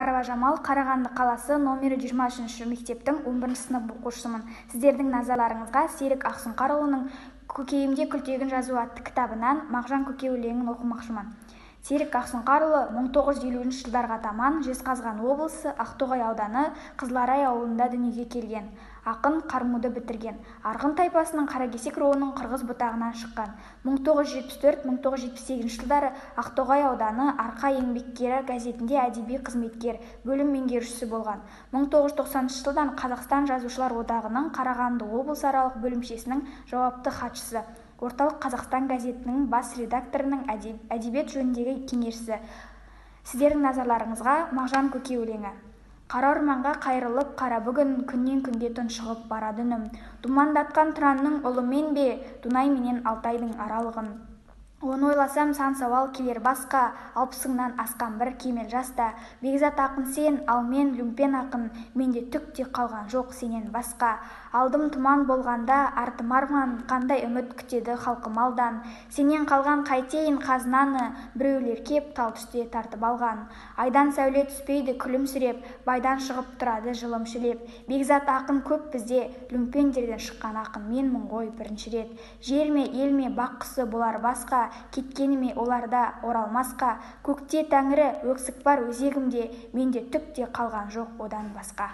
Жамал, Қарағанды қаласы, номері 23 мектептің 11 сынып оқушысымын. Сіздердің назарларыңызға Серік Ақсұңқарұлының «Көкейімде Күлтегін жазу» атты кітабынан «Мағжан көке» өлеңін оқымақшымын. Серік Ақсұңқарұлы 1950 жылдарға таман Жезқазған облысы Ақтоғай ауданы Қызыларай ауылында дүниеге келген. Ақын, ҚарМУ-ды бітірген. Арғын тайпасының қаракесек руының қырғыз бұтағынан шыққан. 1974-1978 жылдары Ақтоғай ауданы «Арқа еңбеккері» газетінде әдеби қызметкер, бөлім меңгерушісі болған. 1990 жылдан Қазақстан Жазушылар одағының Қарағанды облысаралық бөлімшесінің жауапты хатшысы, «Орталық Қазақстан» газетінің бас редакторының әдебиет жөніндегі кеңесшісі. Сіздердің назарларыңызға «Мағжан көке» өлеңі. Қара орманға қайырылып қара бүгін, күннен күнге тұншығып барады үнім. Думандатқан Тұранның ұлы мен бе, Дунай менен Алтайдың аралығын? Оны ойласам, сан сауал келер басқа, 60-ыңнан асқан бір кемел жаста. Бекзат ақын сен, ал мен люмпен ақын, менде түк те қалған жоқ сенен басқа. Алдым тұман болғанда, артым арман, қандай үміт күтеді халқым алдан? Сенен қалған қайтейін қазынаны, біреулер кеп тал түсте тартып алған. Айдан сәуле түспейді күлімсіреп, байдан шығып тұрады жылымшылеп. Бекзат ақын көп бізде, люмпендерден шыққан ақын менмін ғой бірінші рет. Жер ме, ел ме, бақ құсы болар басқа, кеткені ме оларда оралмасқа? Көкте тәңірі, өксік бар өзегімде, менде түк те қалған жоқ одан басқа.